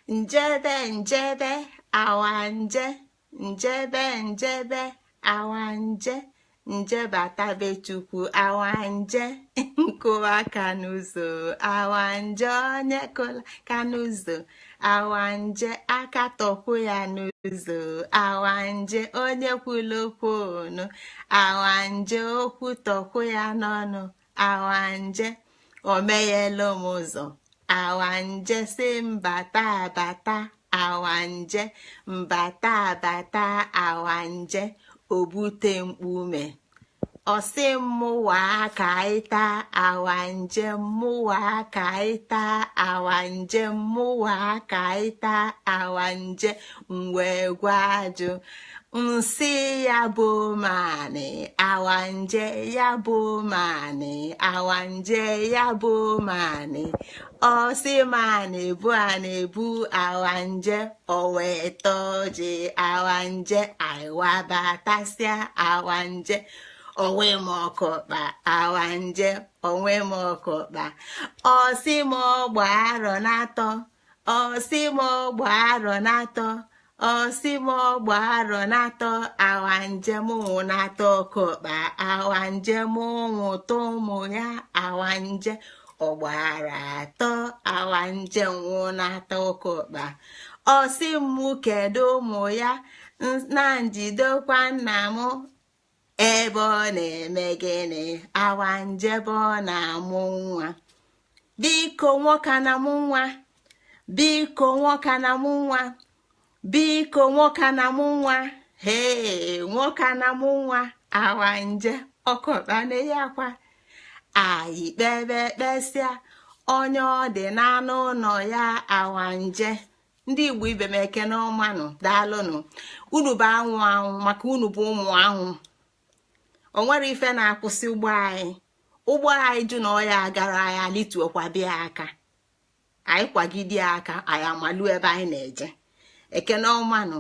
Njebe njebe awanje, njebe njebe awanje, njebata be Chukwu awanje, nkụwa aka n'ụzọ awanje, onye kụla aka n'ụzọ awanje, aka tọkwu ya n'ụzọ awanje, onye kwulu okwu onu awanje, okwu tọkwu ya n'ọnụ awanje, o meghelu m ụzọ awanje, si mbata abata awanje, mbata abata awanje, obute mkpume, ọsị mmụwa ka ịta awanje, mmụwa ka ịta awanje, mmụwa ka ịta awanje, mwee gwa ajụ nsị ya bụ manị awanje, ya bụ manị awanje, ya bụ manị, ọsị manị bụ a na-ebu awanje, o wee tọọ awanje, aiwabatasịa awanje, onwe m ọkụkpa awanje, onwe m ọkụkpa, ọsị m ọgba arọ n'atọ, ọsị m ọgba arọ n'atọ, ọsị m ọgba arọ n'atọ awanje, mụ na-atọ ọkụkpa awanje, mụ nwụta ụmụ ya awanje, ọgbara atọ awanje, nwụ na-atọ ọkụkpa, ọsị m kedu ụmụ ya na njidekwa nna m ebe ọ na-eme gịnị awanje, ebe ọ na-amụ nwa, biko nwoke na-amụ nwa, biko nwoke na-amụ nwa, biko nwoke na-amụ nwa, hee nwoke na-amụ nwa awanje, ọkụkpa na-eyi akwa anyị kpebe kpesịa onye ọ dị n'anụ ụlọ ya awanje. Ndị Igbo ibe m, ekene ọmanụ, daalụnụ. Unu bụ anwụ anwụ, maka unu bụ ụmụ anwụ. O nwere ife na-akwụsị ụgbọ anyị, ụgbọ anyị jụ na ọya agara anyị alituokwa bịa aka anyị kwagide aka anyị amalu ebe anyị na-eje. Ekene ọmanụ,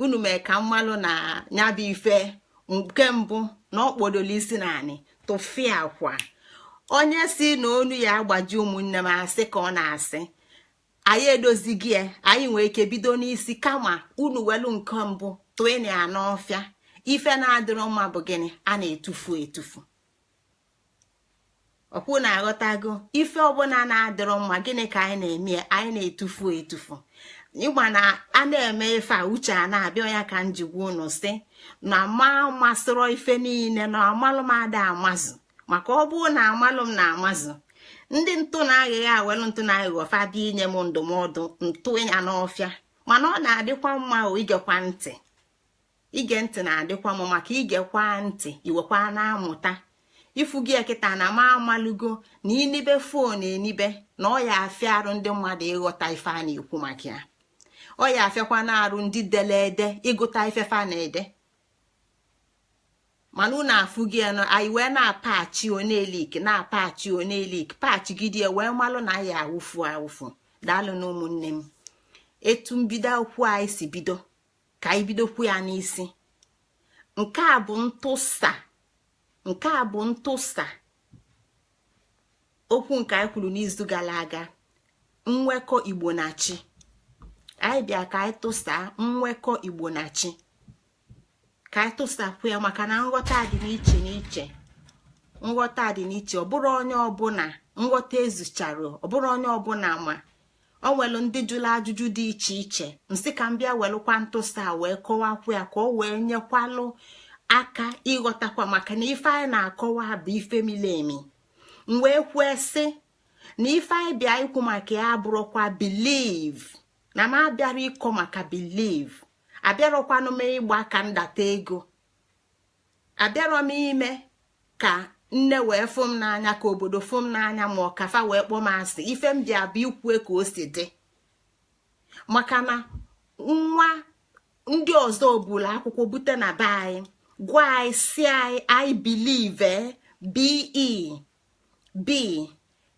unu mee ka mmalụ na ya bụ ife nke mbụ na ọ kpọdolo isi naanị tụfịa akwa. Onye si na onu ya agbaji, ụmụnne m, asị ka ọ na-asị anyị edozighị ya. Anyị nwee ike bido n'isi, kama unu welu nke mbụ tụịna ya n'ọfịa. Ife na-adịrọ mma bụ gịnị? A na-etufu etufu. Ọkwụ na-aghọtago? Ife ọbụla na-adịrọ mma, gịnị ka anyị na-eme? Anyị na-etufu etufu. Ịgba na a na-eme ife a, uche a na-abịa ya ka njikwa unu si na ma masịrọ ife niile na amalụ m ada amazụ, maka ọ bụrụ na amalụ m na amazụ ndị ntụ na aghịghị awelu ntụ na aghịghọ fa bịa inye m ndụmọdụ ntụ ya n'ọfịa. Mana ọ na-adịkwa mma o igekwa ntị, ige ntị na-adịkwa mma, maka igekwa ntị iwekwa na-amụta. Ifu gị kịta na ma amalụgo na inibe phone enibe na ọ ya afịa arụ ndị mmadụ ịghọta ife a na-ekwu maka ya. Ọ ya afịakwa na-arụ ndị dele ede ịgụta ifefa na-ede. Mana unu afụ gị nọ anyị wee na-apachi onelik, na-apachi onelik, pachigide wee malụ na anyị awụfu awụfu. Daalụ na ụmụnne m. Etu mbido okwu anyị si bido, ka anyị bidokwu ya n'isi. Nke a bụ ntụsa, nke a bụ ntụsa okwu nke anyị kwuru n'izu gara aga, nwekọ Igbo na chi. Anyị bịa ka anyị tụsaa nwekọ Igbo na chi, ka anyị tụsapụ ya, maka na nghọta dị n'iche n'iche, nghọta dị n'iche. Ọ bụrụ onye ọbụla nghọta ezuchara, ọ bụrụ onye ọbụla ma o nwere ndị jụrụ ajụjụ dị iche iche. Nsị ka m bịa welụkwa ntụsa wee kọwakwu ya, ka ọ wee nyekwalụ aka ịghọtakwa, maka na ife anyị na-akọwa bụ ife mili emi. M wee kwue sị na ife anyị bịa ikwu maka ya abụrụkwa believe, na m abịara ịkọ maka believe, abịarọkwanụ m ịgba ka ndata ego, abịarọ m ime ka nne wee fụ m n'anya, ka obodo fụ m n'anya, ma ọ kafa wee kpọọ m asị. Ife m bịa bụ ikwue ka o si dị, maka na nwa ndị ọzọ buru akwụkwọ bute na be anyị, gwa anyị si anyị I believe, b e b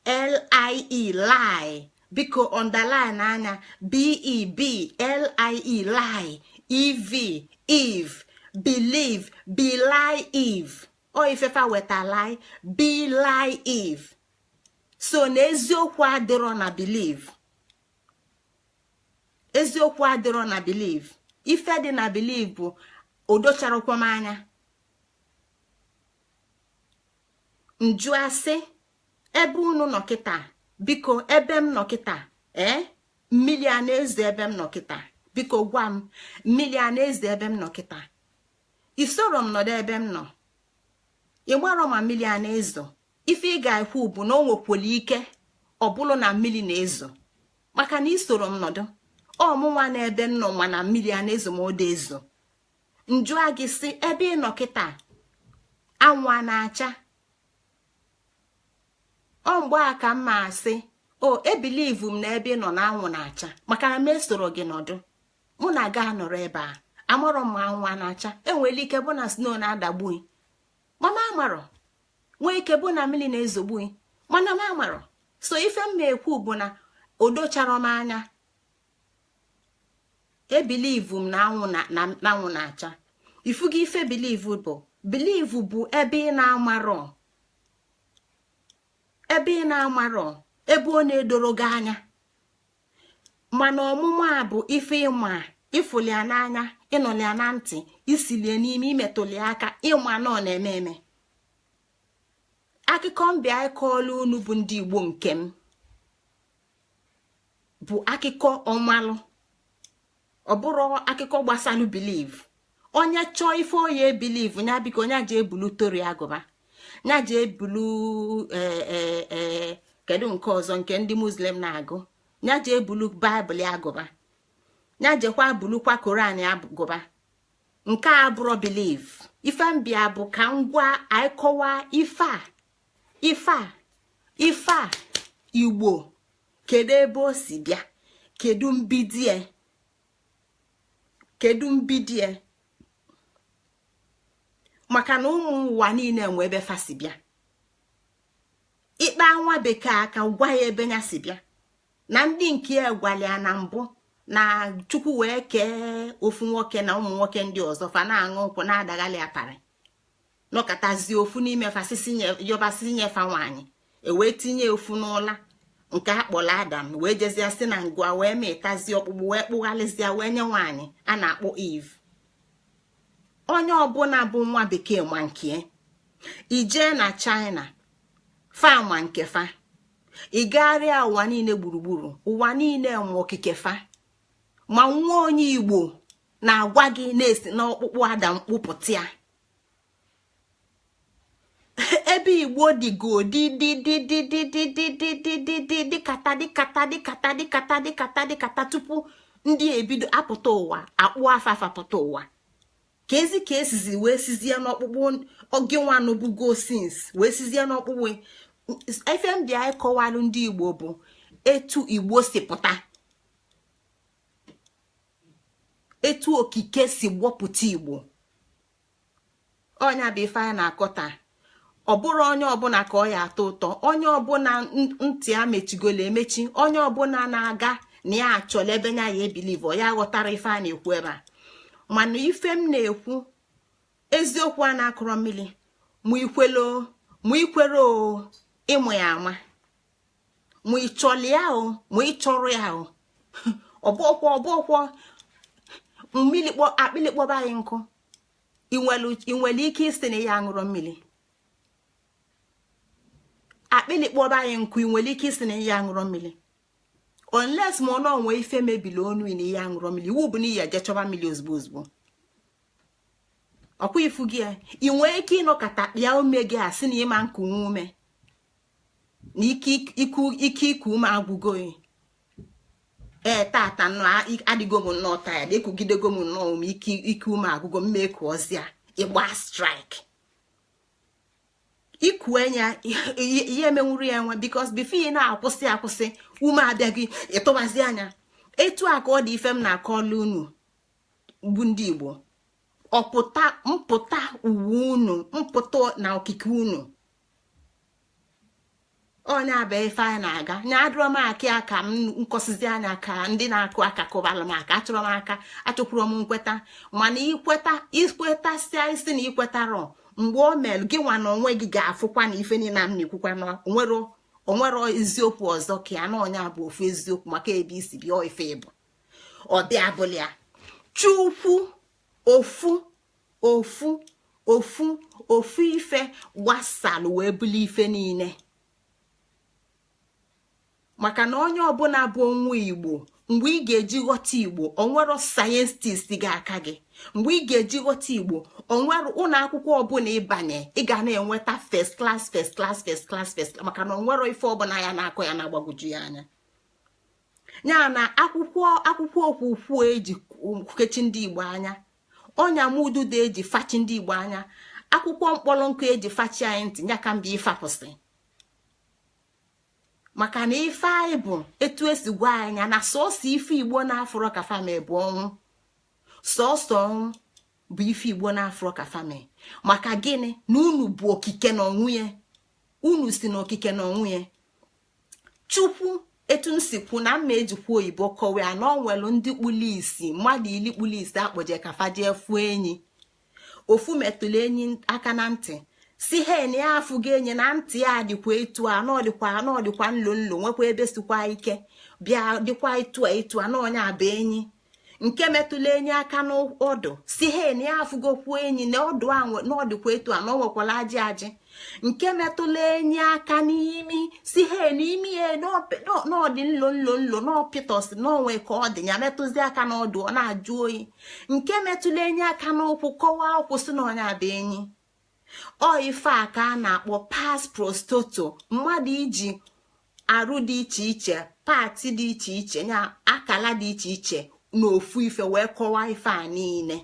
l i e lie. Biko underline anya b e b l i e lie, e v eve, believe, be lie eve. O ifefa weta lie, be lie eve. So na eziokwu adịrọ na believe. Eziokwu adịrọ na believe. Ife dị na believe bụ odocharakwa m anya. Njụ asị ebe unu nọ kịta, biko ebe m nọ kịta, mmiri a na-ezo ebe m nọ kịta, biko gwa m mmiri a na-ezo ebe m nọ kịta. Isoro m nọdụ ebe m nọ, ị gbarọ ma mmiri a na-ezo. Ife ị ga-ekwu bụ na o nwekwara ike ọ bụrụ na mmiri na-ezo, maka na isoro m nọdụ ọmụnwa na ebe m nọ ma na mmiri a na-ezo ma ọ dị ezo. Njụa gị sị ebe ị nọ kịta anwụ a na-acha? Ọ mgbe a ka m ma asị o ebilivu m na ebe ị nọ na anwụ na-acha, maka na m esoro gị nọdụ, mụ na ga nọrọ ebe a, amarọ m anwụ a na-acha. Enwere ike bụ na snow na-adagbu mama amarọ, nwee ike bụ na mmiri na-ezogbu mana m amarọ. So ife m na-ekwu bụ na o dochara m anya. Ebilivu m na anwụ na-acha. Ifugo ife bilivu bụ, bilivu bụ ebe ị na-amarọ, ebe ị na-amarọ, ebe ọ na-edoro gị anya. Mana ọmụmụ a bụ ife ịma, ịfụlia n'anya, ịnọlia na ntị, isilie n'ime, imetụlia aka, ịma na ọ na-eme eme. Akụkọ mbịa ịkọọla unu bụ ndị Igbo nke m bụ akụkọ ọmalụ, ọ bụrụ akụkọ gbasalụ biliv. Onye chọọ ife oye biliv nya biko nya ji ebulu tori agụba, nya ji ebulu kedu nke ọzọ nke ndị Muslim na-agụ, nya ji ebulu baịbụl agụba, nya jekwa bulukwa Koran agụba. Nke a bụrụ biliv. Ife mbịa bụ ka ngwa anyị kọwaa ife a, ife a, ife a Igbo, kedu ebe o si bịa, kedu mbidie, kedu mbidie, maka na ụmụ ụwa niile nwe ebe fa si bịa. Ikpe nwa bekee aka gwa ya ebe ya si bịa, na ndị nke ya gwalịa na mbụ na Chukwu wee kee ofu nwoke na ụmụ nwoke ndị ọzọ fa na-aṅụ nkwụ na-adaghalị aparị, nọkọtazie ofu n'ime fa sisi yọbasị nyefa nwaanyị, ewee tinye ofu n'ụla nke akpọrọ Adam, wee jezie si na ngwa wee mịtazie ọkpụkpụ wee kpụghalịzie wee nye nwaanyị a na-akpọ Eve. Onye ọbụla bụ nwa bekee ma nke ijee na China fa ma nke fa, ịgagharịa ụwa niile gburugburu, ụwa niile nwe okike fa, ma nwa onye Igbo na-agwa gị na-esi n'ọkpụkpụ Adam kpụpụta ya. Ebe Igbo dịgo dị dị dị dị dị dị dị dị dị dị dị dịkata dịkata dịkata dịkata dịkata dịkata tupu ndị ebido apụta ụwa, akpụ afafa pụta ụwa, ka ezi ka esizi wee sizie n'ọkpụkpụ oge nwanụbugo sins wee sizie n'ọkpụkpụ. Ife mbịa ịkọwalụ ndị Igbo bụ etu Igbo si pụta, etu okike si gbọpụta Igbo. Ọnya bụ ife anyị na-akọta. Ọ bụrụ onye ọbụla ka ọ ya atọ ụtọ, onye ọbụla ntị a mechigolo emechi, onye ọbụla na-aga na ya achọla ebe nya ya ebilivu, ya ghọtara ife a na-ekwu ebe a. Mana ife m na-ekwu eziokwu a na-akụrọ mmiri, mụ ikwelo mụ ikwere o, ịmụ ya ama, mụ ịchọli ya o, mụ ịchọrọ ya o, ọbọkwọ ọbọkwọ mmiri kpọ akpịlị kpọba anyị nkụ. Ị nwere ike isi na ya aṅụrọ mmiri? Akpịlị kpọba anyị nkụ, ị nwere ike isi na ya aṅụrọ mmiri? Unless ma ọ na onwe ife mebili onu na ihe aṅụrọ mmiri, iwu bụ na ihe eje chọba mmiri ozugbo ozugbo. Ọkwa ifu gị ya, ị nwee ike ịnọkọta kpịa ume gị a sị na ịma nkunwe ume, na ike iku ume agwụgo. Ee, tata nnọọ adịgo m nnọọ taya, ekugidego m nnọọ ume, ike ume agwụgo m, ekuozia ịgba strike ikue ya ihe emenwuru ya nwe, bikos bifo ị na-akwụsị akwụsị ume abịaghị ịtụbazi anya. Etu a ka ọ dị ife m na-akọla unu bụ ndị Igbo, ọpụta mpụta uwe unu, mpụta na okike unu. Onye abịa ife anyị na-aga nya adụrọ m aka ya ka m nkọsizi anya ka ndị na-akụ aka kụbalụ m aka, achọrọ m aka, achọkwuru m nkweta. Mana ikweta ikwetasịa isi na ikwetarọ, mgbe o melụ gị nwa na onwe gị ga-afụkwa na ife niile m na-ekwukwa na onwero eziokwu ọzọ ka ya na onye bụ ofu eziokwu, maka ebe isi bịa ife ịbụ. Ọbịa abụlịa Chukwu ofu ofu ofu ofu ife gbasalụ wee buli ife niile. Maka na onye ọbụla bụ onwe Igbo, mgbe ị ga-eji ghọta Igbo, onwero scientist ga-aka gị. Mgbe ị ga-eji ghọta Igbo, onwere ụlọ akwụkwọ ọbụla ịbanye, ị ga na-enweta first class, first class, first class, first class, maka na onwero ife ọbụla ya na-akọ ya na-agbagwoju ya anya. Ya na akwụkwọ okwukwu eji kechi ndị Igbo anya, ọnyamududo eji fachi ndị Igbo anya, akwụkwọ mkpọrọ nkụ eji fachi anyị ntị, ya ka mba ịfapụsị. Maka na ife anyị bụ etu esi gwa anyị na sọsọ ife Igbo na-afụrọ ka fame bụ ọnwụ. Sọsọ ọnwụ bụ ife Igbo na-afụrọ ka fame. Maka gịnị? Na unu bụ okike na onwunye, unu si na okike na onwunye Chukwu. Etu nsikwu na mma ejikwa oyibo kọwaa na ọ nwere ndị kpuli isi, mmadụ 10 kpuli isi akpọje ka fajee fuo enyi. Ofu metụrụ enyi aka na ntị, si he na ya afụgo enyi na ntị ya dịkwa etu a, n'ọdịkwa nlo nlo, nwekwa ebe sikwa ike bịa dịkwa etu a etu a, na onye abụ enyi. Nke metụla enyi aka n'ọdụ, si he na ya afụgokwu enyi na ọdụ a n'ọdịkwa etu a, na ọ nwekwara ajị ajị. Nke metụla enyi aka n'imi, si he n'imi ya n'ọdị nlo nlo nlo, n'ọpịtọs n'onwe ka ọ dị ya, metụzi aka n'ọdụ, ọ na-ajụ oyi. Nke metụla enyi aka n'ụkwụ, kọwaa ụkwụ, si na onye abụ enyi. Ọ ife a ka a na-akpọ pars pro toto, mmadụ iji arụ dị iche iche, paati dị iche iche, ya akala dị iche iche na ofu ife wee kọwaa ife a niile.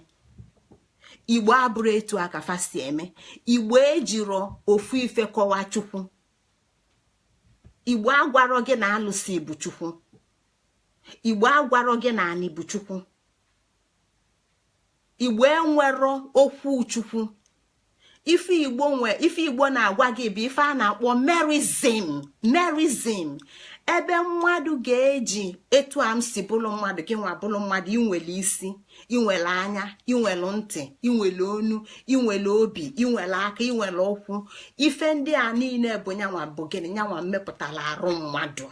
Igbo abụrụ etu a ka fa si eme. Igbo ejiro ofu ife kọwaa Chukwu. Igbo agwarọ gị na alụsị bụ Chukwu. Igbo agwarọ gị na anị bụ Chukwu. Igbo enwero okwu Chukwu. Ife Igbo nwe, ife Igbo na-agwa gị bụ ife a na-akpọ merism. Merism, ebe mmadụ ga-eji etu a m si bụrụ mmadụ, gị nwa bụrụ mmadụ, inwere isi, inwere anya, inwere ntị, inwere onu, inwere obi, inwere aka, inwere ụkwụ. Ife ndị a niile bụ nyanwa bụ gịnị? Nyanwa mmepụtara arụ mmadụ.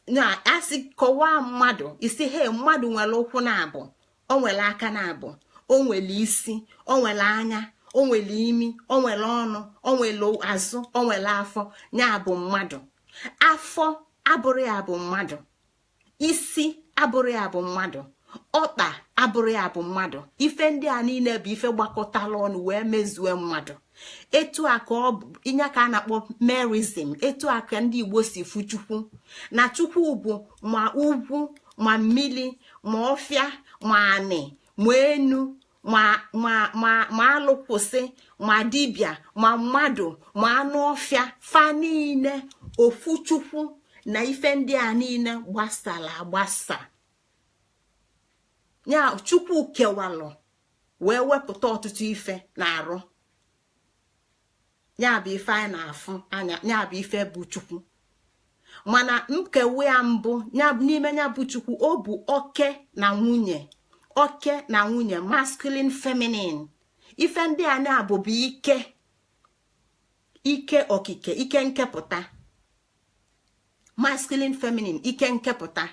Na asị kọwaa mmadụ, isi he mmadụ nwere ụkwụ na-abụ, o nwere aka na-abụ, o nwere isi, o nwere anya, o nwere imi, o nwere ọnụ, o nwere azụ, o nwere afọ. Ya bụ mmadụ. Afọ abụrụ ya bụ mmadụ, isi abụrụ ya bụ mmadụ, ọkpa abụrụ ya bụ mmadụ. Ife ndị a niile bụ ife gbakọtala ọnụ wee mezue mmadụ. Etu a ka ọ bụ ịnya ka a na-akpọ merism. Etu a ka ndị Igbo si fu Chukwu. Na Chukwu bụ ma ugwu, ma mmili, ma ọfịa, ma anị, ma enu, ma ma ma ma alụkwụsị, ma dibịa, ma mmadụ, ma anụ ọfịa, fa niile ofu Chukwu na ife ndị a niile gbasara agbasa. Ya Chukwu kewalụ wee wepụta ọtụtụ ife na-arụ. Ya bụ ife anyị na-afụ anya, ya bụ ife bụ Chukwu. Mana nkewa ya mbụ n'ime ya bụ Chukwu, ọ bụ oke na nwunye, oke na nwunye, masculine, feminine. Ife ndị a na-abụ bụ ike, ike okike, ike nkepụta. Masculine, feminine, ike nkepụta.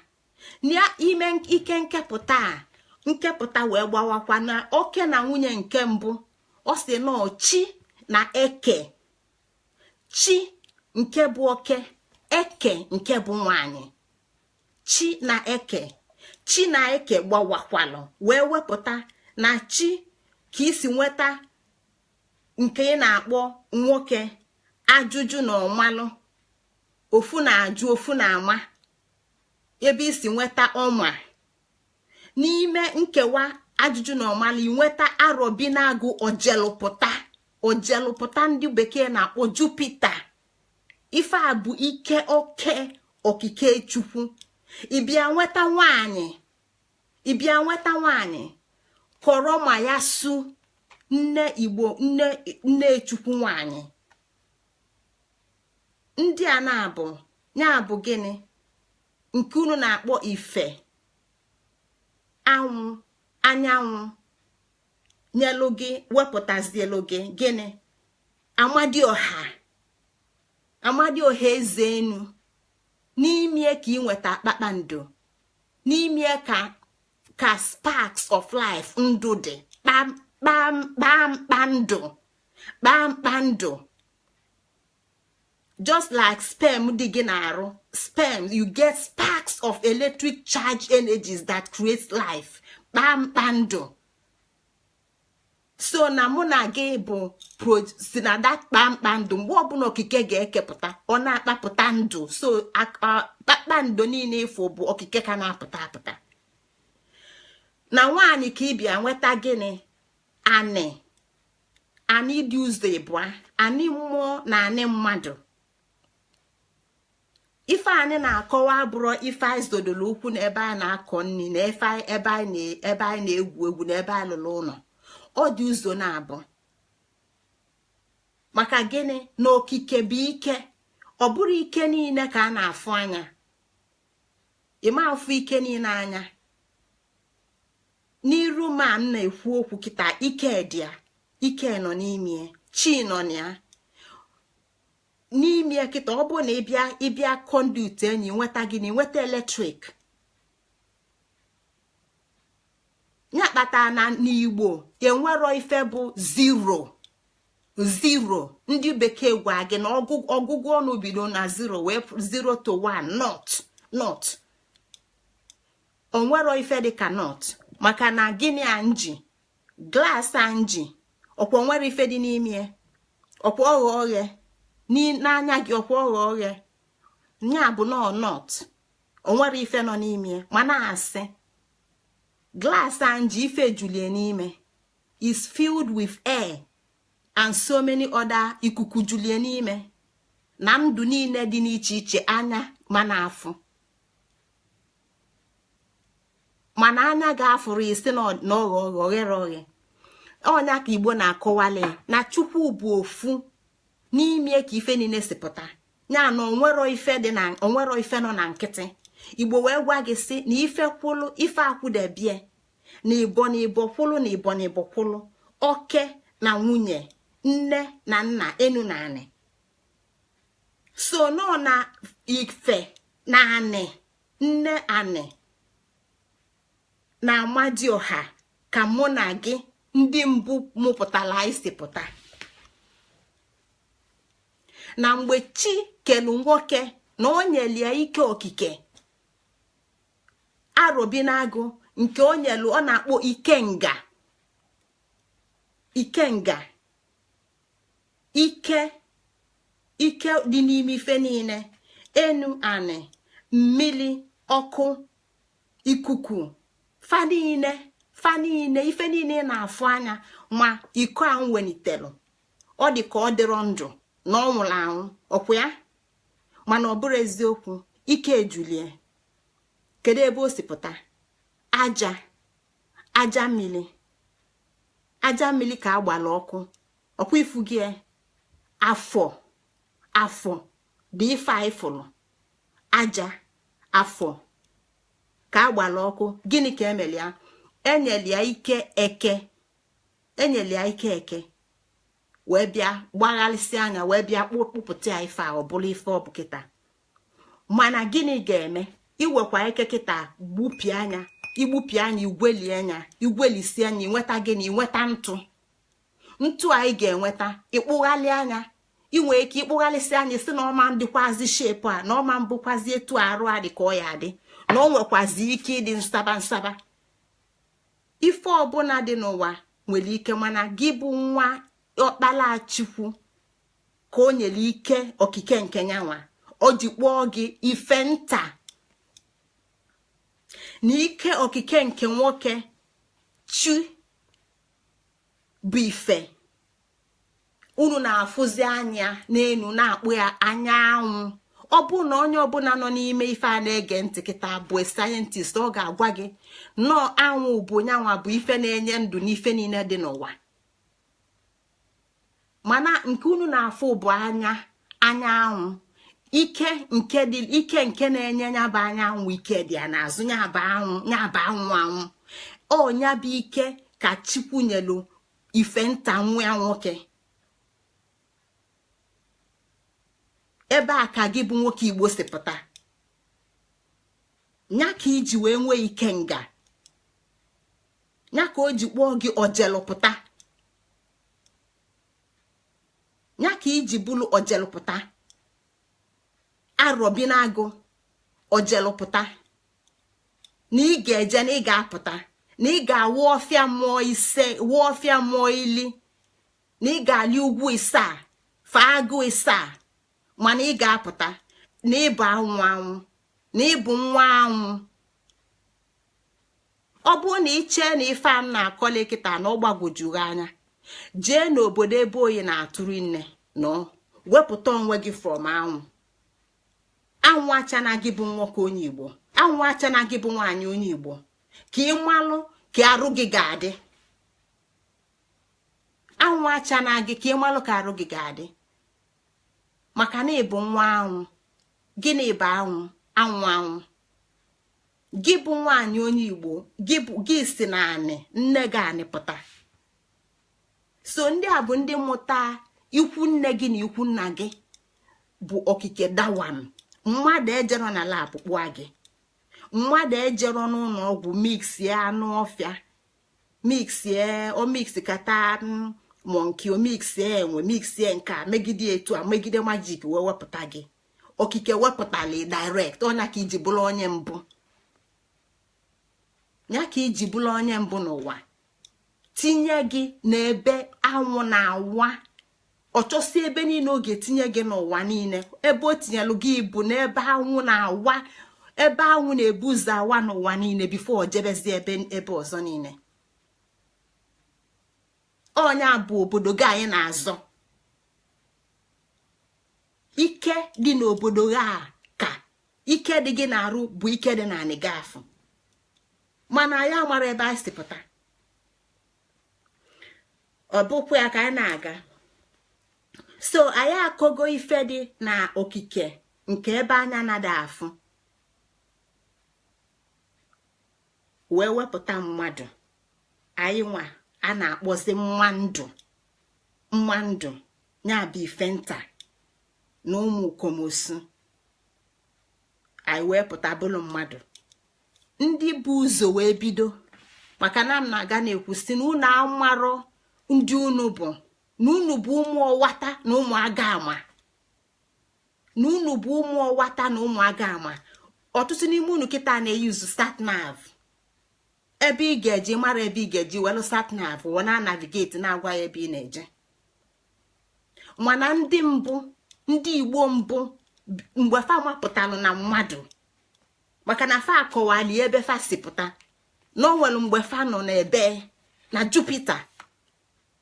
N'ime ike nkepụta a, nkepụta wee gbawakwa na oke na nwunye nke mbụ. Ọ sị na chi na eke, chi nke bụ oke, eke nke bụ nwanyị. Chi na eke, chi na eke gbawakwalụ wee wepụta na chi ka isi nweta nke ị na-akpọ nwoke. Ajụjụ na ọmalụ, ofu na-ajụ, ofu na-ama, ebe isi nweta ọma. N'ime nkewa ajụjụ na ọmalụ, inweta arọbi na-agụ ojelụpụta, ojelụpụta ndị bekee na-akpọ Jupiter. Ife a bụ ike oke okike Chukwu. Ịbịa nweta nwanyị, ịbịa nweta nwanyị kọrọ ma ya su nne Igbo, nne nne Chukwu nwanyị. Ndị a na-abụ ya bụ gịnị nke unu na-akpọ ife anwụ, anyanwụ nyelụ gị, wepụtazielu gị gịnị? Amadioha, Amadioha eze enu. N'ime ka ị nweta kpakpando. N'ime ka sparks of life ndụ dị, kpamkpamkpamkpa ndụ, kpamkpa ndụ. Just like sperm dị gị na-arụ, sperm, you get sparks of electric charge energies that creates life, kpamkpa ndụ. So na mụ na gị bụ si na that kpamkpa ndụ, mgbe ọbụla okike ga-ekepụta, ọ na-akpapụta ndụ. So kpakpando niile ifo bụ okike ka na-apụta apụta. Na nwaanyị ka ịbịa nweta gịnị? Anị. Anị dị ụzọ ịbụa, anị mmụọ na anị mmadụ. Ife anyị na-akọwa abụrụ ife anyị zodoro ukwu na ebe a na-akọ nri na ebe anyị na-egwu egwu na ebe anyị lụrụ ụlọ. Ọ dị ụzọ na-abụ. Maka gịnị? Na okike bụ ike. Ọ bụrụ ike niile ka a na-afụ anya. Ịma afụ ike niile anya. N'iru ma m na-ekwu okwu kịta, ike dị ya, ike nọ n'ime, chi nọ na ya n'ime kịta. Ọ bụrụ na ịbịa conduit enyi nweta gịnị? Nweta eletrik. Ya kpatara na n'Igbo enwero ife bụ zero zero. Ndị bekee gwa gị na ọgụgụ ọnụ bido na 0 wee 0 to 1, not not. Onwero ife dịka not. Maka na gịnị a nji glass a nji ọkwa nwere ife dị n'ime, ọkwa ọghọ oghe n'anya gị, ọkwa ọghọ oghe nya bụ nọ not. Onwere ife nọ n'ime, mana asị glass a nji ife julie n'ime is filled with air and so many other ikuku julie n'ime na ndụ niile dị n'iche iche anya mana afụ. Mana anya ga-afụrụ isi na ọghọ oghe oghere oghe. Ọnya ka Igbo na-akọwali na Chukwu bụ ofu n'ime ka ife niile si pụta. Ya na onwero ife dị na onwero ife nọ na nkịtị. Igbo wee gwa gị sị na ife kwụlụ ife akwụdebie, na ịbọ na ịbọ kwụlụ, na ịbọ na ịbọ kwụlụ, oke na nwunye, nne na nna, enu na anị. So nọ na ife na anị, nne anị na amadioha ka mụ na gị ndị mbụ mụpụtara anyị si pụta. Na mgbe chi kelu nwoke na o nyelie ike okike arobinagụ nke o nyelu, ọ na-akpọ ikenga. Ikenga, ike, ike dị n'ime ife niile, enu anị, mmili, ọkụ, ikuku, fa niile, fa niile, ife niile na-afụ anya. Ma iko a nwelitelu ọ dị ka ọ dịrọ ndụ na ọ nwụrụ anwụ, ọkwa ya? Mana ọ bụrụ eziokwu, ike ejulie. Kedu ebe o si pụta? Aja, aja mmiri, aja mmiri ka agbala ọkụ, ọkwa ifu gị afọ, afọ dị ife anyị fụrụ, aja afọ ka agbala ọkụ. Gịnị ka emeli ya? Enyeli ya ike eke, enyeli ya ike eke wee bịa gbaghalịsị anya, wee bịa kpụpụta ya ife a, ọ bụrụ ife ọ bụ kịta. Mana gịnị ga-eme? Iwekwa eke kịta gbupie anya, igbupie anya, igweli anya, igwelisi anya, inweta gịnị? Inweta ntụ. Ntụ anyị ga-enweta, ịkpụghalị anya, inwe ike ịkpụghalịsị anya si na ọma ndịkwazi shepu a, na ọma mbụkwazi etu arụ a dị ka ọ ya adị, na ọ nwekwazi ike ịdị nsaba nsaba. Ife ọbụla dị n'ụwa nwere ike, mana gị bụ nwa ọkpala Chukwu ka o nyere ike okike nke nyanwa, o ji kpọọ gị ife nta. Na ike okike nke nwoke chi bụ ife unu na-afụzi anya n'enu na-akpụ ya anyanwụ. Ọ bụ na onye ọbụla nọ n'ime ife a na-ege ntị kịta bụ sayentist, ọ ga-agwa gị nnọọ anwụ bụ nyanwa bụ ife na-enye ndụ n'ife niile dị n'ụwa. Mana nke unu na-afụ bụ anya anyanwụ, ike nke dị, ike nke na-enye ya bụ anyanwụ, ike dị ya n'azụ, ya bụ anwụ, ya bụ anwụ anwụ. Ọ ya bụ ike ka Chukwu nyelu ife nta nwa ya nwoke. Ebe a ka gị bụ nwoke Igbo si pụta. Nya ka iji wee nwee ike nga, nya ka o ji kpọọ gị ojelụpụta, nya ka iji bụrụ ojelụpụta. Arọbinagụ ojelụpụta, na ị ga-eje na ị ga-apụta, na ị ga-awụ ọfịa mmụọ ise, wụọ ọfịa mmụọ ili, na ị ga-ali ugwu isaa, faa agụ isaa, mana ị ga-apụta na ịbụ anwụ anwụ, na ịbụ nwa anwụ. Ọ bụrụ na ị chee na ife a m na-akọli kịta na ọ gbagwojuru anya, jee n'obodo ebe oyi na-atụrụ nne nọ, wepụta onwe gị from anwụ. Anwụ achana gị bụ nwoke onye Igbo, anwụ achana gị bụ nwaanyị onye Igbo, ka ị malụ ka arụ gị ga-adị. Anwụ achana gị ka ị malụ ka arụ gị ga-adị, maka na ịbụ nwa anwụ. Gịnị bụ anwụ? Anwụ anwụ. Gị bụ nwaanyị onye Igbo, gị si na anị nne gị anị pụta. So ndị a bụ ndị mụta ikwu nne gị na ikwu nna gị bụ okike dawam. Mmadụ ejero na lab kpụa gị, mmadụ ejero n'ụlọ ọgwụ mixie anụ ọfịa, mixie omix kata monkey, omixie enwe, mixie nke a, megide etu a, megide majik wee wepụta gị. Okike wepụtali direct. Ọnya ka iji bụrụ onye mbụ, ya ka iji bụrụ onye mbụ n'ụwa. Tinye gị n'ebe anwụ na-awa, ọchọsi ebe niile ọ ga-etinye gị n'ụwa niile. Ebe o tinyelu gị bụ n'ebe anwụ na-awa, ebe anwụ na-ebu ụzọ awa n'ụwa niile bifo o jebezi ebe ebe ọzọ niile. Ọnya bụ obodo gị anyị na-azọ. Ike dị n'obodo gị a ka ike dị gị na-arụ bụ ike dị n'anị gị afụ, mana anyị amara ebe anyị si pụta. Ọ bụkwa ya ka anyị na-aga. So anyị akọgo ife dị na okike nke ebe anya na-ada afụ, wee wepụta mmadụ anyị nwa a na-akpọzi mma ndụ. Mma ndụ ya bụ ife nta na ụmụ komosu. Anyị wee pụta bụrụ mmadụ. Ndị bụ ụzọ wee bido, maka na m na-aga na-ekwu si na unu amarọ ndị unu bụ, na unu bụ ụmụ ọwata na ụmụ aga ama, na unu bụ ụmụ ọwata na ụmụ aga ama. Ọtụtụ n'ime unu kịta na-eyuzu satnav. Ebe ị ga-eji mara ebe ị ga-eji welu satnav wee na navigate na-agwa ya ebe ị na-eje. Mana ndị mbụ, ndị Igbo mbụ, mgbe fa mapụtalụ na mmadụ, maka na fa akọwali ebe fa si pụta, na o nwere mgbe fa nọ n'ebe na Jupita.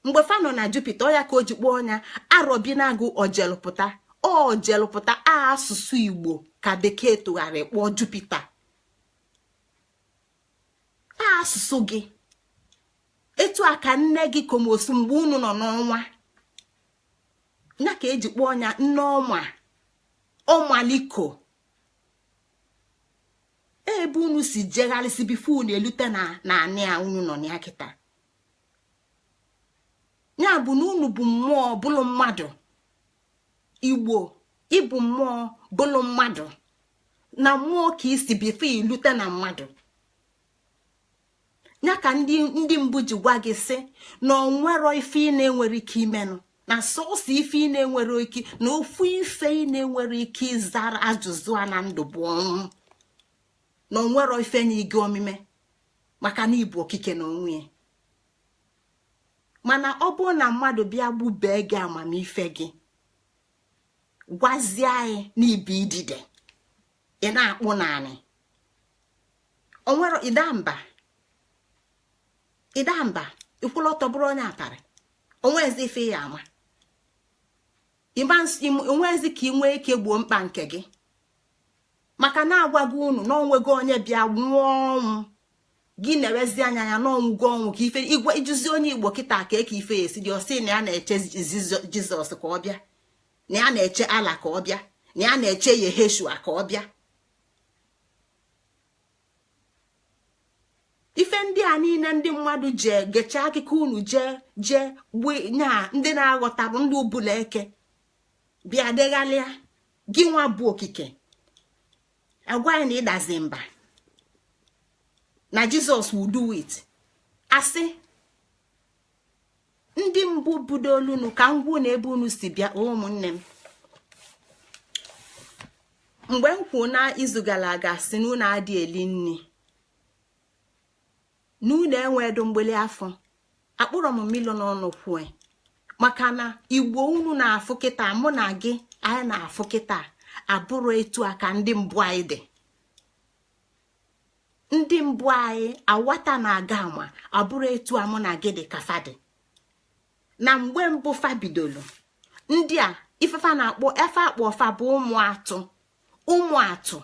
Mgbe fa nọ na Jupita, ọ ya ka o ji kpọọ ọnya arọbinagụ ojelụpụta. Ojelụpụta a asụsụ Igbo ka bekee tụgharị kpọọ Jupita. A asụsụ gị etu a ka nne gị komosu mgbe unu nọ n'ọnwa, ya ka eji kpọọ ọnya nne ọma, ọmaliko. Ebe unu si jegharịsị bifo unu elute na anị a unu nọ na ya kịta. Ya bụ na unu bụ mmụọ bụlụ mmadụ. Igbo, ịbụ mmụọ bụlụ mmadụ. Na mmụọ ka isi bifo ilute na mmadụ. Ya ka ndị mbụ ji gwa gị sị na onwero ife ị na-enwere ike imenụ, na sọsọ ife ị na-enwere ike, na ofu ife ị na-enwere ike ịzara ajụjụ a na ndụ bụ ọnwụ. Na onwero ife na ige omime, maka na ịbụ okike na onwe ya. Mana ọ bụrụ na mmadụ bịa gbubee gị amamife gị, gwazie anyị na ibu idide, ị na-akpụ naanị onwero ịdamba ịdamba ikwụla ọtọ bụrụ onye aparị, onwezi ife ya ama, onwezi ka ị nwee ike gbuo mkpa nke gị. Maka na agwago unu na onwego onye bịa nwụọ ọnwụ gị na-ewezi anya ya n'ọnwụgo ọnwụ ka ife igwe ijuzi onye Igbo kịta ka eke ife ya esi dị, ọsị na ya na-eche Jizọs ka ọ bịa, na ya na-eche Allah ka ọ bịa, na ya na-eche Yeheshua ka ọ bịa. Ife ndị a niile ndị mmadụ jee gechaa akụkọ unu jee jee nya ndị na-aghọtarụ ndị ụbụla eke bịa deghalịa gị nwa bụ okike, agwa anyị na ịdazi mba. Na Jizọs will do it. Asị ndị mbụ budolunu ka ngwu na ebe unu si bịa. Ụmụnne m, mgbe m kwu na izu gara aga si na unu adị eli nni, na unu enwedo mgbeli afọ, akpụrọ m mmiri n'ọnụ kwue, maka na Igbo unu na-afụ kịta, mụ na gị anyị na-afụ kịta, abụrụ etu a ka ndị mbụ anyị dị. Ndị mbụ anyị awata na-aga ama abụrụ etu a mụ na gị dị ka fadị na mgbe mbụ fa bidolu. Ndị a ifefa na-akpọ efe akpọ ọfa bụ ụmụ atụ. Ụmụ atụ,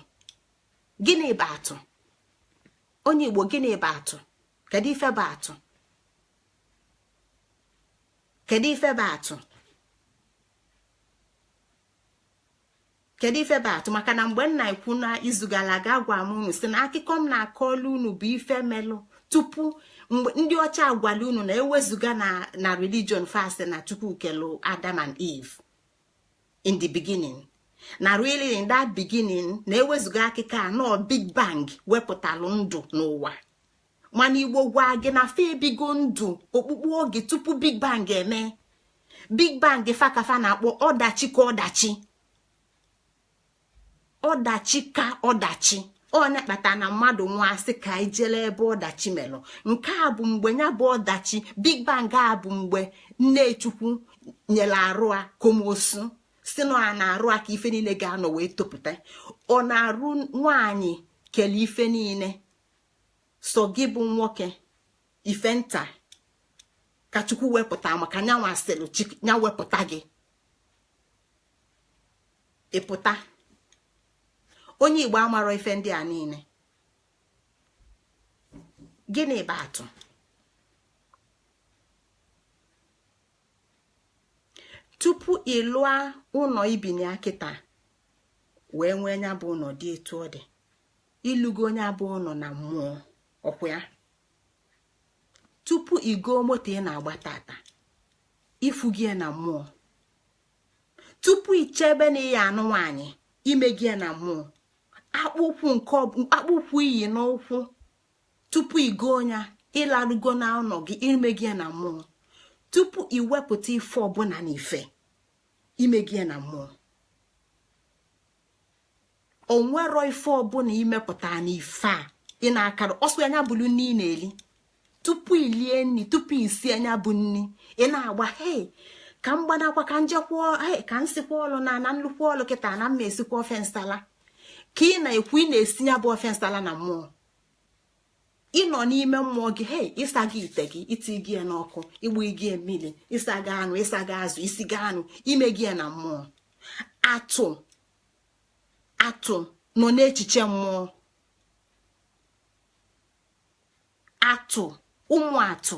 gịnị bụ atụ? Onye Igbo, gịnị bụ atụ? Kedu ife bụ atụ? Kedu ife bụ atụ? Kedu ife bụ atụ? Maka na mgbe m na-ekwu na izu gara aga, gwa m unu si na akụkọ m na-akọlu unu bụ ife melụ tupu mgbe ndị ọcha agwala unu na ewezuga na religion fast na Chukwu kelu Adam and Eve in the beginning, na really in that beginning na ewezuga akụkọ a nọ Big Bang wepụtalụ ndụ n'ụwa. Mana Igbo gwa gị na fa ebigo ndụ okpukpu oge tupu Big Bang eme. Big Bang fakafa na-akpọ ọdachi ka ọdachi, ọdachi ka ọdachi. Onye kpata na mmadụ nwa asị ka ijele ebe ọdachi melụ. Nke a bụ mgbe ya bụ ọdachi Big Bang a bụ mgbe nne Chukwu nyere arụ a komosu si na a na-arụ a ka ife niile ga-anọ wee topụta. Ọ na-arụ nwaanyị kele ife niile, so gị bụ nwoke ife nta ka Chukwu wepụta, maka nyanwa sịrị nya wepụta gị ịpụta. Onye Igbo amarọ ife ndị a niile. Gịnị bụ atụ? Tupu ị lụọ ụlọ ibini kịta wee nwee nya bụ ụlọ dị etu ọ dị, ịlụgo onye abụ ụlọ na mmụọ ọkwa ya. Tupu ị goo moto ị na-agba tata, ịfụ gị na mmụọ. Tupu ị chebe na ị ya anụ nwaanyị, ime gị na mmụọ. Akpụkwụ iyi n'ụkwụ tupu ị goo ya, ịlarugo na ụlọ gị, ime gị na mmụọ. Tupu ị wepụta ife ọbụla na ife, ime gị na mmụọ. Onwero ife ọbụla imepụta na ife a ị na-akara ọsọ anya bụlu nni ị na-eli. Tupu ị lie nni, tupu isi anya bụ nni ị na-agba, hei ka m gbanakwa ka njekwa, hei ka m sikwa ọlụ na na nnukwu ọlụ kịta na mma esikwa ofe nsala. Ka ị na-ekwu ị na-esi ya bụ ofe nsala na mmụọ. Ị nọ n'ime mmụọ gị, hei ịsa gị ite gị, iti gị ya n'ọkụ, igbu gị mmiri, ịsa gị anụ, ịsa gị azụ, isi gị anụ, ime gị ya na mmụọ. Atụ atụ nọ n'echiche mmụọ. Atụ ụmụ atụ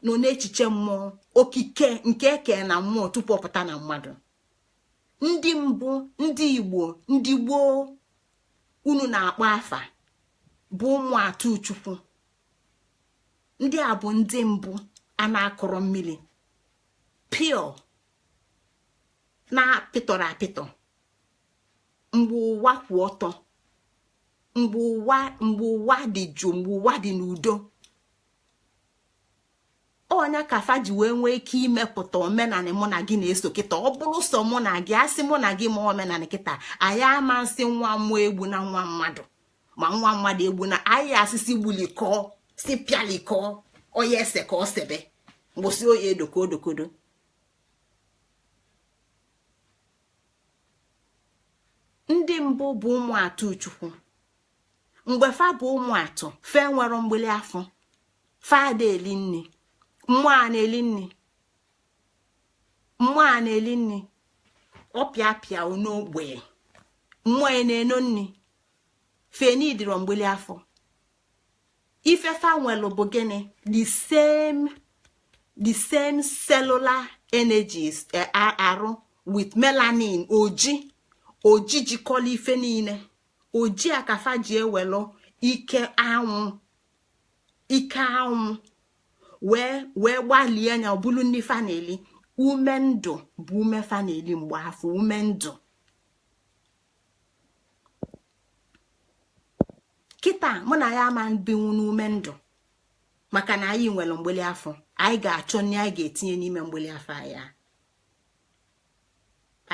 nọ n'echiche mmụọ, okike nke eke na mmụọ tupu ọ pụta na mmadụ. Ndị mbụ, ndị Igbo, ndị gboo unu na-akpọ afa bụ ụmụ atụ Chukwu. Ndị a bụ ndị mbụ a na-akọrọ mmiri pure na-apịtọrọ apịtọ. Mgbe ụwa kwụ ọtọ, mgbe ụwa dị jụụ, mgbe ụwa dị n'udo, ọnya ka fa ji wee nwee ike imepụta omenanị mụ na gị na-eso kịta. Ọ bụrụ sọ mụ na gị asị mụ na gị ma omenanị kịta, anyị ama nsị nwa mmụọ egbu na nwa mmadụ, ma nwa mmadụ egbu na anyị asịsị gbulikọọ si pịalikọọ onye ese ka ọ sebe mgbụsị oyi edoko odokodo. Ndị mbụ bụ ụmụ atụ Chukwu. Mgbe fa bụ ụmụ atụ, fe nwere mgbili afọ, fa ada eli nni, mmụọ a na-eli nni, mmụọ a na-eli nni, ọpịa pịa n'ogbe mmụọ ya na-eno nni, fenidiro mgbili afọ. Ife fa nwelu bụ gịnị? The same cellular energies arụ with melanin, oji oji jikọla ife niile. Oji akafa ji ewelu ike anwụ, ike anwụ wee gbalie anya ọ bụrụ nni fa na-eli. Ume ndụ bụ ume fa na-eli mgbe afọ, ume ndụ. Kịta mụ na ya ama binwu n'ume ndụ, maka na anyị nwere mgbeli afọ. Anyị ga-achọ nri anyị ga-etinye n'ime mgbeli afọ anyị.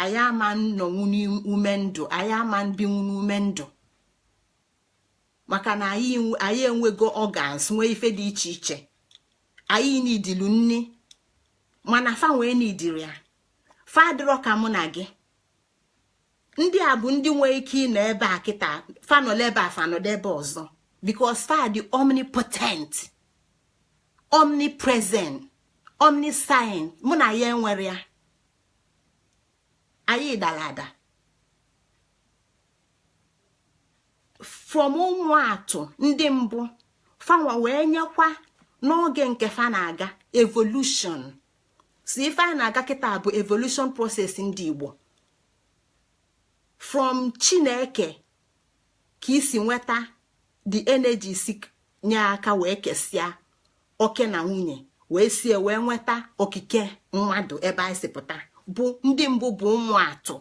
Anyị ama nnọnwu n'ume ndụ, anyị ama binwu n'ume ndụ, maka na anyị enwego organs, nwee ife dị iche iche. Anyị nidilu nni, mana fa nwee nidiri ya. Fa adịrọ ka mụ na gị. Ndị a bụ ndị nwee ike ịnọ ebe a kịta, fanọlụ ebe a, fanọdụ ebe ọzọ, because fa dị omnipotent, omnipresent, omniscient. Mụ na ya enwere ya. Anyị dara ada from ụmụ atụ ndị mbụ. Fanwa wee nyekwa n'oge nke fa na-aga evolution. So ife a na-aga kịta bụ evolution process ndị Igbo. From Chineke ka isi nweta the energy si nye aka wee kesịa oke na nwunye, wee sie wee nweta okike mmadụ. Ebe anyị si pụta bụ ndị mbụ bụ ụmụ atụ.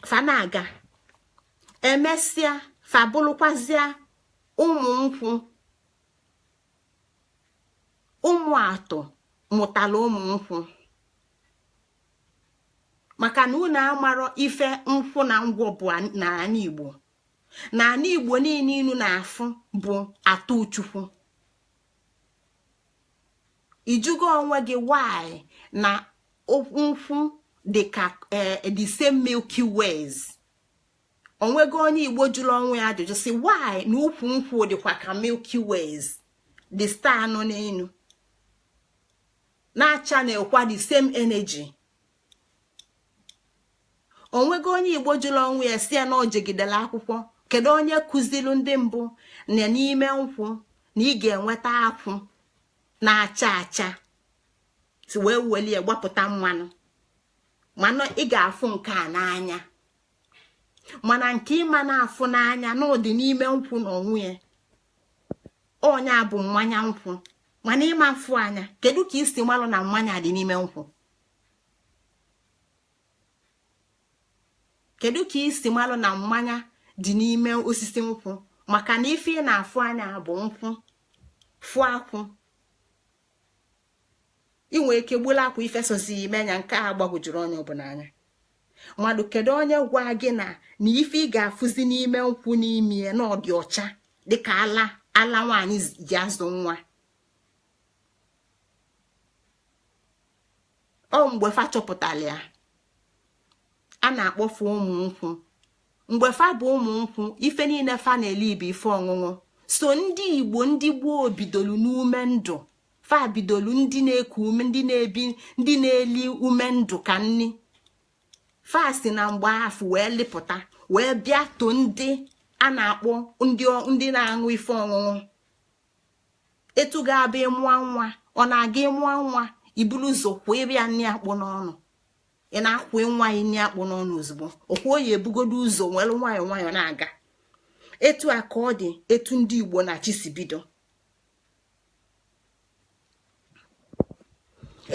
Fa na-aga, emesịa fa bụrụkwazịa ụmụ nkwụ. Ụmụ atụ mụtara ụmụ nkwụ, maka na unu amarọ ife nkwụ na ngwọ bụ n'ala Igbo. N'ala Igbo niile inu na-afụ bụ atụ Chukwu. Ijugo onwe gị why na nkwụ dị ka the same Milky Ways? Onwego onye Igbo jụrụ onwe ya ajụjụ si why na ukwu nkwụ dịkwa ka Milky Ways, the star nọ n'elu na-acha na-ekwa the same energy? Onwego onye Igbo jụrụ onwe ya si ya na o jegidere akwụkwọ, kedu onye kụzilu ndị mbụ na n'ime nkwụ na ị ga-enweta akwụ na-acha acha si wee welie gbapụta mmanụ? Mana ị ga-afụ nke a n'anya, mana nke ịma na-afụ n'anya na ọ dị n'ime nkwụ na onwe ya, onye bụ mmanya nkwụ. Mana ịma mfụ anya, kedu ka isi malụ na mmanya dị n'ime nkwụ? Kedu ka isi malụ na mmanya dị n'ime osisi nkwụ? Maka na ife ị na-afụ anya bụ nkwụ, fụ akwụ. Ị nwee ike gbula akwa ife sozi ime anya nke a gbagwojuru onye ọbụla anya. Mmadụ, kedu onye gwa gị na na ife ị ga-afụzi n'ime nkwụ n'ime ya na ọ dị ọcha dịka ala ala nwaanyị ji azụ nwa? Ọ mgbe fa chọpụtara ya, a na-akpọfu ụmụ nkwụ. Mgbe fa bụ ụmụ nkwụ, ife niile fa na-eli bụ ife ọṅụṅụ. So ndị Igbo ndị gboo bidolu n'ume ndụ. Fa bidolu ndị na-eku ume, ndị na-ebi, ndị na-eli ume ndụ ka nni. Fa si na mgbe afụ wee lipụta wee bịa to ndị a na-akpọ ndị na-aṅụ ife ọṅụṅụ. Etu ga-abịa ịmụọ nwa, ọ na-aga ịmụọ nwa, ibulu ụzọ kwụọ ebe ya nni akpụ n'ọnụ. Ị na-akwụ nwa ya nni akpụ n'ọnụ ozugbo, okwu oyi ebugodo ụzọ nwere nwayọọ nwayọọ na-aga. Etu a ka ọ dị etu ndị Igbo na-achị si bido.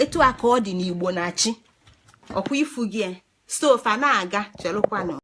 Etu a ka ọ dị n'Igbo na-achị. Ọkwa ifu gị sofa na-aga, chelụkwanụ.